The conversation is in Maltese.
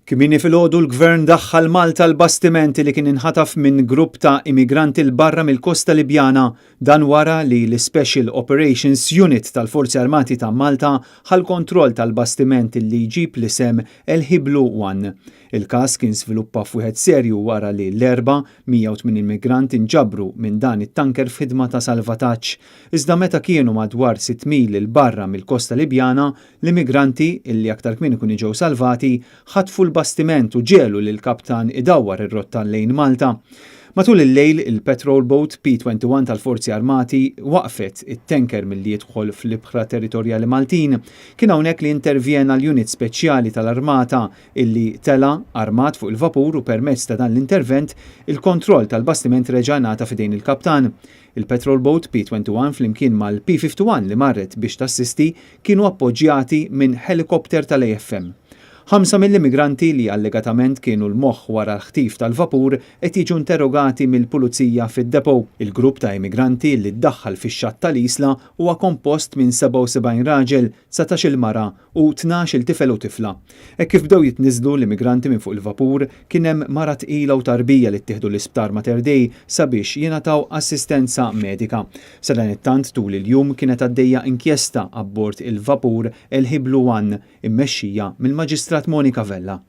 Kmieni filgħodu l-Gvern daħħal Malta l-bastiment li kien inħataf minn grupp ta' immigranti 'l barra mill-kosta Libjana. Dan wara li l-Special Operations Unit tal-Forzi Armati ta' Malta ħa l-kontroll tal-bastiment li jġib l-isem El Hiblu One. Il-każ kien sviluppa f'wieħed serju wara li l-Erbgħa, 180 immigrant inġabru minn dan it-tanker f'ħidma ta' salvataġġ. Iżda meta kienu madwar 6 mil 'il barra mill-kosta Libjana, l-immigranti, illi aktar kmieni kienu ġew salvati, ħatfu l-bastiment u ġegħlu lill-kaptan idawwar ir-rotta lejn Malta. Matul il-lejl, il-patrol boat P-21 tal-Forzi Armati waqfet it-tanker milli jidħol fl-ibħra territorjali Maltin. Kien hawnhekk li intervjena l-unit speċjali tal-Armata illi tela' armat fuq il-vapur u permezz ta' dan l-intervent, il-kontroll tal-bastiment reġa' ngħata f'idejn il-kaptan. Il-patrol boat P-21 flimkien mal-P-51 li marret biex tassisti kienu appoġġjati minn ħelikopter tal-AFM. Ħamsa mill-immigranti li allegatament kienu l-moħħ wara l-ħtif tal-vapur qed jiġu interrogati mill-Pulizija fid-depot. Il-grupp ta' immigranti li ddaħħal fix-xatt tal-Isla huwa kompost minn 77 raġel, 19-il mara u 12-il tifel u tifla. Hekk kif bdew jitniżżlu l-immigranti minn fuq il-vapur, kien hemm mara tqila u tarbija li ttieħdu l-Isptar Mater Dei sabiex jingħataw assistenza medika. Sadanittant tul il-jum kienet għaddejja inkjesta abbord il-vapur El Hiblu One immexxija mill-Maġistrat Monica Vella.